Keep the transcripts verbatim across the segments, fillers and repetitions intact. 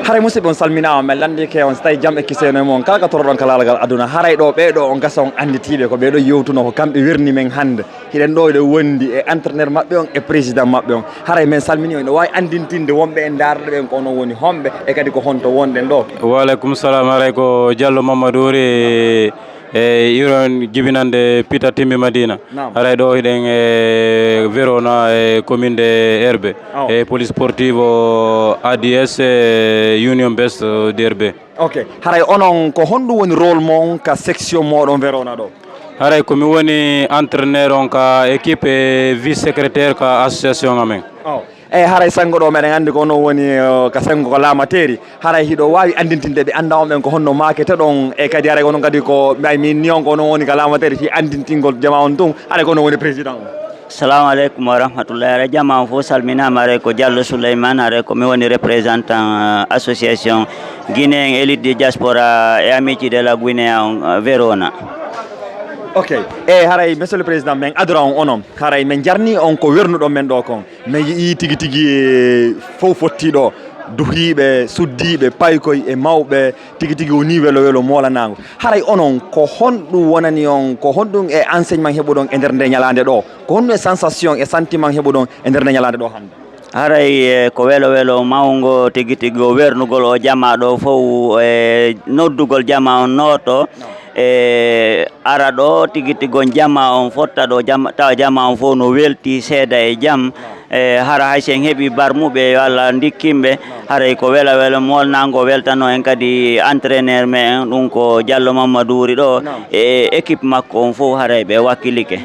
Haray musidɓe, on salminaama, men lanndike on so tawi jam e kiseno e mon kala ka toroɗon ka laalagal aduna. Haray ɗo ɓee ɗo on gasa on annditiiɓe ko ɓee ɗo yewtuno, ko kamɓe werni men hannde. Hiɗen ɗo hiɗen wondi e entraîneur maɓɓe on e président maɓɓe on. Haray men salmini on, hiɗo waawi anndintinde wonɓe en ndaarɗe ɓen ko onon woni homɓe e kadi ko honto wonɗen ɗo? Wa aleykum salam, haray ko Diallo Mamadou Ry, e iron jibinande Pita Timbi Madina. Naam. Haray ɗo hiɗen e Verona e commune de Erbe. Aw. E police sportive o A D S e Union Best de Erbe. Ok. Haray onon ko honɗum woni rôle mon ka section moɗon Verona ɗo? Haray ko mi woni entraîneur on ka équipe e vice secrétaire ka association amen. Aw. Eyi, haray senngo ɗo meɗen anndi ko onon woni, eh, ka senngo ko laamateri. Haray hiɗo waawi anndintinde ɓe annda on ɓen ko honno maakete ɗon, e kadi haray onon kadi ko, ay, min ni on ko onon woni ka laamateri fii anndintingol jama on tun, haray ko onon woni président on. Salamu aleykum wa rahmatullahi. Haray jama on fof salminaama. Haray ko Diallo Souleymane, haray ko mi woni représentant, eh, association Guinéen Élite de Diaspora et Amitié de la Guinée on, eh, Verona. Ok. E haray, monsieur le président, men adora on onon. Haray men jarni on ko wernuɗon men ɗo kon. Men yi'i tigi tigi, eh, fow fotti ɗo. Duhiiɓe, suddiiɓe, paykoy e mawɓe, tigi tigi woni welo welo moolanaango. Haray onon, ko honɗum wonani on, ko honɗum e enseignement heɓuɗon e nder nde ñalaande ɗo? Ko honɗum e sensation e sentiment heɓuɗon e nder nde ñalaande ɗo hannde? Haray, eh, ko welo welo mawngo tigi tigi o wernugol o jama ɗo fow, e noddugol jama on nooto, e ara ɗo tigi tigi on jama on fotta ɗo, jama, tawa jama on fow no welti seeda e jam. E hara hay si en heɓi barmuɓe, yo Allah ndikkinɓe. Haray ko wela wela molnago weltano en kadi entraîneur men en, ɗum ko Diallo Mamadou Wuri ɗo, e équipe makko on fow haray ɓe wakkilike.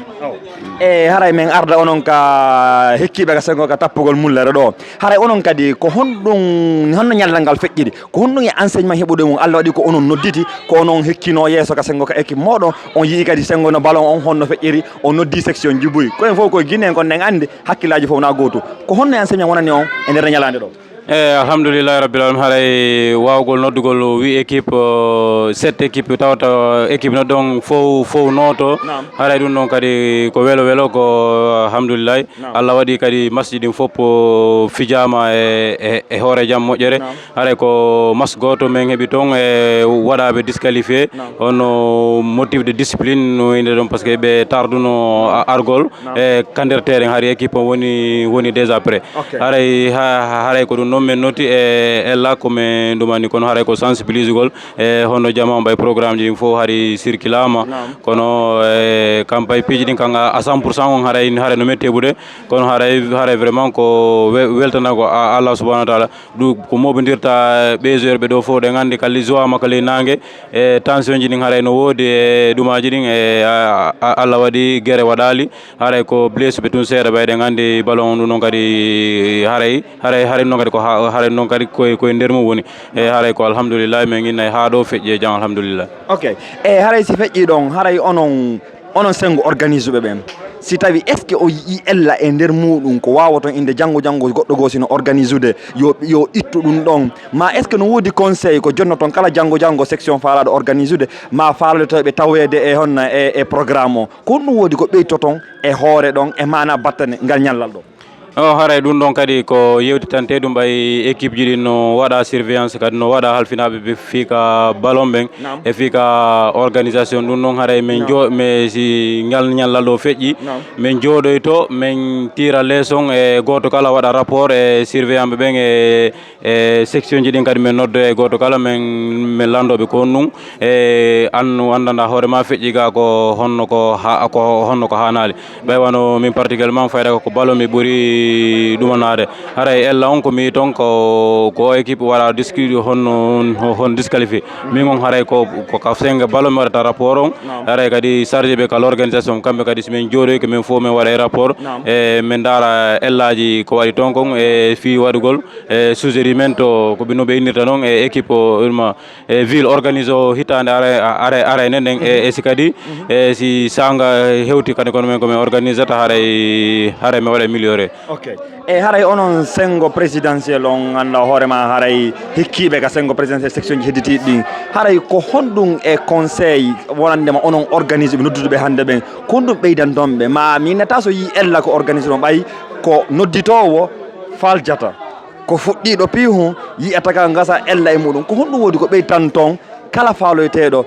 E haray men arda onon ka hekkiɓe ka sengo ka tappugol mullere ɗo. Haray onon kadi ko honɗum, honno ñallal ngal feƴƴiri? Ko honɗum e enseignement heɓuɗo e mum? Allah waɗi ko onon nodditi, ko onon hekkino yeeso ka sengo ka équipe moɗon. On yi'i kadi sengo no ballon on honno feƴƴiri, on noddi section ji buy. Ko en fof ko Guinée, kon en andi, hakkillaji fof na gootu. Ko honno enseignement wonani on e nder ñalande ɗo? E alhamdulillahi rabbil alamin, haray wawgol noddugol wi équipe, euh, sept équipe, tawata équipe no ɗon fow, fow nooto. Naam. Haray ɗum ɗon kadi ko welo welo, ko alhamdulillahi. Naam. Allah waɗi kadi match ji ɗin fof, euh, fijama e, e, e hoore jam moƴƴere. Naam. Haray ko match gooto men heɓi toon e waɗaaɓe disqualifié. Naam. Hono motif de discipline no wiyde ɗon, parce que ɓe tarduno a-, argol. Naam. E ka nder terrain hari équipe on woni, woni déjà prêt. Ok. Haray ha-, haray ko ɗum noon men noti e ella ko men ɗumani, kono haray ko sensibilisugol e hono jama on ɓay programme ji ɗin fof hari circulama. Naam. Kono e campagne piiji ɗin kan à cent pour cent on haray, haray no metti heɓude. Kono haray, haray vraiment ko we-, weltanagol a-, Allah subhanahu wa taala. Ɗum ko moɓondirta ɓe joueur ɓe ɗo fof, ɗen anndi ka li-, joie makko ley naange, e tension ji ɗin haray no woodi e ɗumaji ɗin, e a-, a-, Allah waɗi gere waɗaali, haray ko blessé ɓe tun seeɗa ɓay, ɗen anndi ballon on ɗum noon kadi haray, haray, haray noon kadi ko ha-, haray noon kadi koye, koye nder mum woni. E haray ko alhamdulillah, men innay haa ɗo feƴƴi e jam alhamdulillah. Ok. E haray si feƴƴi ɗon, haray onon Onon senngo organisuɓe ɓen, si tawi est-ce que o yi'i ella e nder muɗum ko wawaton inde janngo janngo goɗɗo goo sino organisude, yo, yo ittu ɗum ɗon? Ma est-ce que no woodi conseil ko jonnoton kala janngo janngo section faalaɗo organisude, ma faalaɗo tawi ɓe taweede e honna e, e programme o? Ko honɗum woodi ko ɓeytoton e hoore ɗon e maana battane ngal ñallal ɗo? O, haray ɗum ɗon kadi ko yewtitante ɗum, ɓay équipe ji ɗin no waɗa surveillance, kadi no waɗa halfinaaɓe ɓe fii ka ballon ɓen. Naam. E fii ka organisation. Ɗum ɗon haray men Naam. jo-, men si ñal-, ñallal ɗo feƴƴi, Naam. men jooɗoyto, men tira leçon e gooto kala waɗa rapport e surveillant ɓe ɓen e, e section ji ɗin kadi men noddo e gooto kala men, men lanndo ɓe ko honɗum. E an, anndanda hoore ma feƴƴi ga ko honno ko ha-, ko honno ko haanaali. Ɓay wano min particulièrement fayda ko ballon mi ɓuri ɗumanaade. Haray ella on ko mi ton ko, ko équipe waɗa disqui-, hon, hon, hon disqualifié. Min on haray ko, ko ka senge ballon mi waɗata rapport on. Naam. Haray kadi chargé ɓe ka l'organisation, kamɓe kadi si min jooɗoy ko min fof min waɗa e rapport. Naam. E min ndaara ellaji ko waɗi ton kon e fii waɗugol e suggériment to ko ɓe no ɓe innirta non e équipe o, e ville organise o hitaande aray, aray, aray nen ɗen, e, e si kadi, e si saanga hewti kadi kono men ko men organisata haray, haray men waɗa amélioré. Ok. E haray onon sengo présidentiel on annda hoore ma haray hikkiiɓe ka sengo présidentiel section ji hedditiiɗi ɗin. Haray ko honɗum e conseil wonandema onon organise ɓe noddude ɓe hannde ɓen? Ko honɗum ɓeydanton ɓe? Ma mi nata so yi ella ko organise ɗon ɓay ko nodditoowo faljata. Ko fuɗɗiiɗo piihun, yi'ata ka ngasa ella e muɗum. Ko honɗum woodi ko ɓeytan toon kala faaloyteeɗo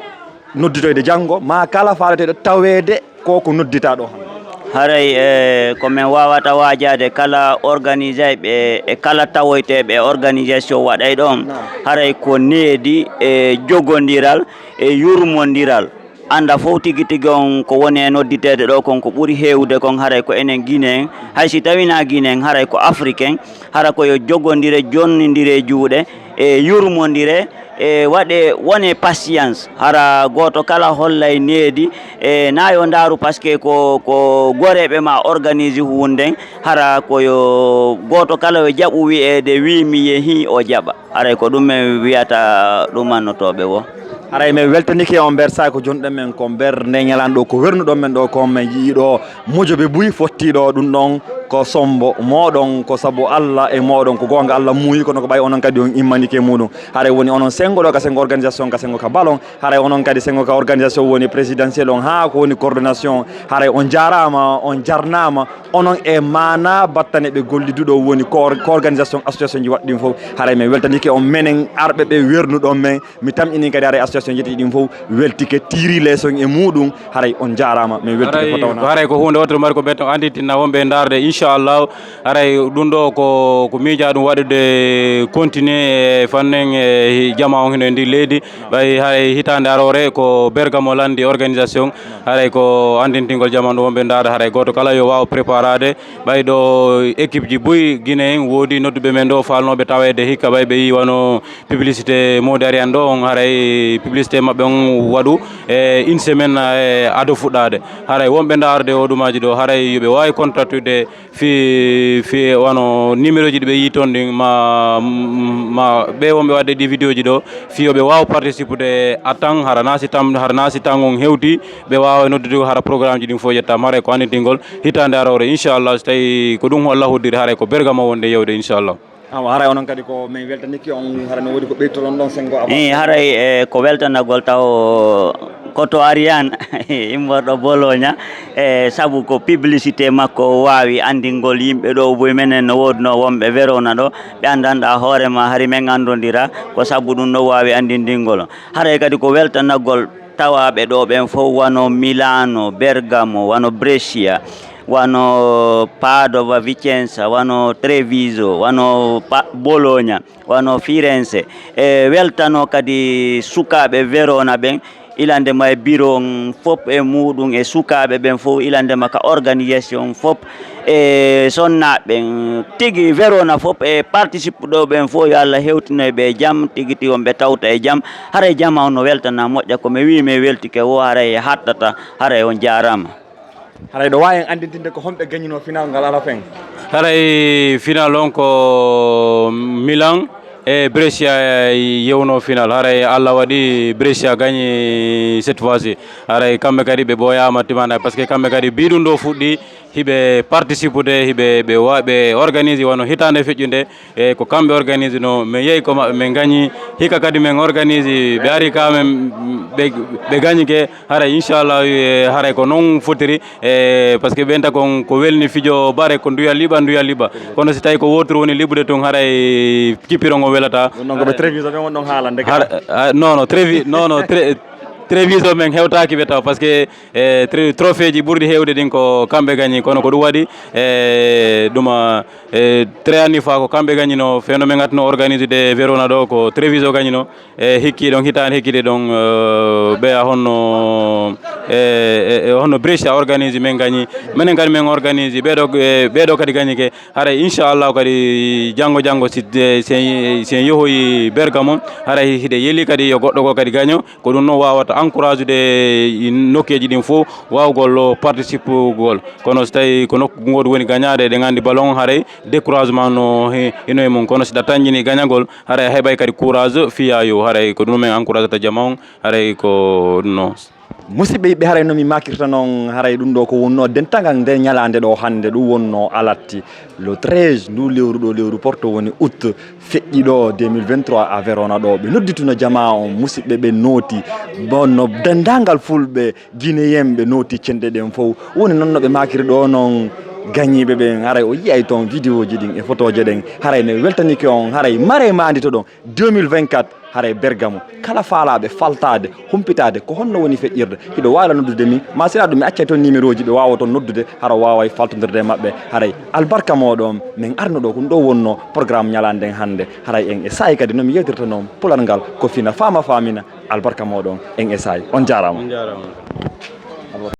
nodditoyde janngo, maa kala faaloyteeɗo taweede ko ko nodditaa ɗoo hannde? Haray, e, ko min waawata waajaade kala organisayɓe e kala tawoyteeɓe e organisation waɗay ɗoon. Naam. Haray ko needi e jogondiral e yurmondiral. Annda fof tigi tigi on ko woni e nodditeede ɗo kon, ko ɓuri heewde kon haray ko enen Guinéen, hay si tawii na Guinéen, haray ko Afriken, hara ko yo jogondire, jonnindire juuɗe, e yurmondire, e waɗe, wone patience. Hara gooto kala hollay needi, e na yo ndaaru, parce que ko, ko goreeɓe ma organise huunden, hara ko yo gooto kala yo jaɓu wi'eede wi mi yehii, o jaɓa. Haray ko ɗum en wiyata ɗumannotooɓe wo. Haray min weltanike on nder saay ko jonɗen men ko nder nde ñalaande ɗo, ko wernuɗon men ɗo, ko min yi'i ɗo mojobe buy fottiiɗo ɗum ɗon ko sombo mooɗon, ko sabu Allah e mooɗon, ko goonga Allah muuyi, kono ko ɓay onon kadi on immanike muɗum. Haray woni onon sengo ɗo ka sengo organisation, ka sengo ka ballon, haray onon kadi sengo ka organisation woni présidentiel on, haa ko woni coordination. Haray on jaaraama, on jarnaama, onon e maana battane ɓe golliduɗo woni ko, ko organisation association ji waɗɗin fof. Haray min weltanike on menen arɓe ɓe wernuɗon men. Mi tamƴini kadi haray association jeɗɗi ɗin fof weltike, tiiri leeson e muɗum. Haray on jaaraama, min weltike haray, fof tawna. Haray ko huunde wottere mari ko mbeten o anditinna wonɓe e ndaarde, inchallahu. Haray ɗum ɗo ko, ko miija ɗum waɗude continuer e fannen e jama on hino e ndi leydi. Ɓay haray hitaande aroore ko Bergamo landi organisation. Haray ko andintingol jama on ɗum wonɓe ndaarde, haray gooto kala yo waaw préparade. Ɓay ɗo équipe ji buy Guinée en woodi nodduɓe men ɗo faalnooɓe taweede hikka, ɓay ɓe yi wano publicité Mody Ariane ɗo on, haray publicité maɓɓe on waɗu e une semaine e ado fuɗɗaade. Haray wonɓe ndaarde o ɗumaji ɗo, haray yoɓe waawi contactude fi, fi wano numéro ji ɗi ɓe yi toon ɗin, ma, ma ɓe wonɓe waɗde ɗi vidéo ji ɗo, fi yoɓe waaw participude a tan, hara na si tan, hara na si tan on hewti, ɓe waawa noddude hara programme ji ɗin fof yettaama, haray ko annitingol hitaande aroore, inchallah, so tawi ko ɗum Allah hoddiri, haray ko Bergamo wonde yewde, inchallah. Awa, haray onon kadi ko min weltanike on, hara no woodi ko ɓeytoɗon ɗon sengo avant? Eh, haray, eh, ko weltanagol taw ko to Ariane immorɗo Bologna, e sabu ko publicité makko o waawi andingol yimɓe ɗo, boy menen no woodno wonɓe Verona ɗo, ɓe andanɗa hoore ma, hari men andondira, ko sabu ɗum no waawi andindingol. Haray kadi ko weltanagol tawaaɓe ɗo ɓen fof, wano Milano, Bergamo, wano Brescia, wano Padova, Vicenza, wano Treviso, wano Pa-, Bologna, wano Firenze. E weltano kadi sukaaɓe Verona ɓen, ilande ma e bureau on fof e muɗum, e sukaaɓe ɓen fof, ilande ma ka organisation fof, e sonnaaɓe ɓen, tigi Verona fof, e participe ɗo ɓen fof, yo Allah hewtino e ɓe jam, tigi tigi on ɓe tawta e jam. Haray jama on no weltana moƴƴa, ko mi wi mi weltike wo, haray hattata, haray on jaarama. Haray ɗo waawi en anndintinde ko honɓe gagnino final ngal à la fin? Haray final on ko Milan e Brescia yewno final. Haray Allah waɗi Brescia gagni cette fois-ci. Haray kamɓe kadi ɓe ɓooyaama timana, parce que kamɓe kadi bi ɗum ɗo fuɗɗi, hiɓe participude, hiɓe, ɓe wa-, ɓe organise wano hitaande feƴƴunde. E ko kamɓe organise no, min yehi ko maɓɓe, min gagnii. Hikka kadi min organise, ɓe ari ka men, ɓe, ɓe gagnike. Haray inchallah, e, haray ko noon fotiri, e, parce que ɓen ta kon ko welni fijo bare ko nduya liɓa, nduya liɓa. Kono si tawi ko woturu woni liɓude tun, haray cippiron o welata. Ɗum noon ko ɓe Treviso ɓen woni ɗon haalande ka. Har-, a, non, non, Trevi-, non, non, Tre-, Treviso men hewtaaki ɓe taw, parce que, e, tre-, trophée ji ɓurɗi heewde ɗin ko kamɓe gagnii, kono ko ɗum waɗi, e, ɗum, a, e, tre anni fa ko kamɓe gagnino, fewndo men ngatno organise de Verona ɗo, ko Treviso gagnino, e, hikki ɗon, hitaande hikkide ɗon, e, ɓeya honno, e, e, e, honno Brescia organise men gagnii, menen kadi men organise, ɓeɗo, e, ɓeɗo kadi gagnike, haray inchallahu kadi janngo, janngo si, e, si, si en yohoyi Bergamo, haray hiɗe yeli kadi yo goɗɗo ko kadi gagno, ko ɗum noon wawata encourageude e nokkeeji ɗin fof wawgol participugol. Kono so tawi ko nokku gooto woni gagnade, eɗen anndi ballon haray découragement no he-, hino e mum. Kono si ɗa tañƴini gagnagol, haray a heɓay kadi courage fiya yo, haray ko ɗum en encouragata jama on, haray ko ɗum noon. Musidɓe yiɓɓe, haray no mi makirta noon, haray ɗum ɗo ko wonno dental ngal nder ñalaande ɗo hannde, ɗum wonno alatti le treize ndu lewru ɗo, lewru porto woni août, feƴƴi ɗo deux mille vingt-trois à Verona ɗo. Ɓe noddituno jamaa on, musidɓe ɓe nooti, bonno denndaangal fulɓe, Guinéen ɓe nooti cenɗe ɗen fof. Woni noon no ɓe makiri ɗo noon, Gañiiɓe ɓen, haray o yiyay toon vidéoji ɗin e fotooje ɗen. Haray mi weltanike on, haray mare maandi to ɗon deux mille vingt-quatre, haray Bergamo. Kala faalaaɓe faltaade, humpitaade, ko honno woni feƴƴirde? Hiɗo waawi la noddude mi, ma sinaa ɗum mi accay toon numéroji ɓe waawa toon noddude, hara waaway faltondirde e maɓɓe. Haray albarka mooɗon, min arno ɗo, ko ɗum ɗo wonno programme ñalaande nden hannde. Haray en e saa'i kadi no mi yewtirta noon pular ngal, ko fina faama faamina, albarka mooɗon, en e saa'i. On jaaraama. On jaaraama.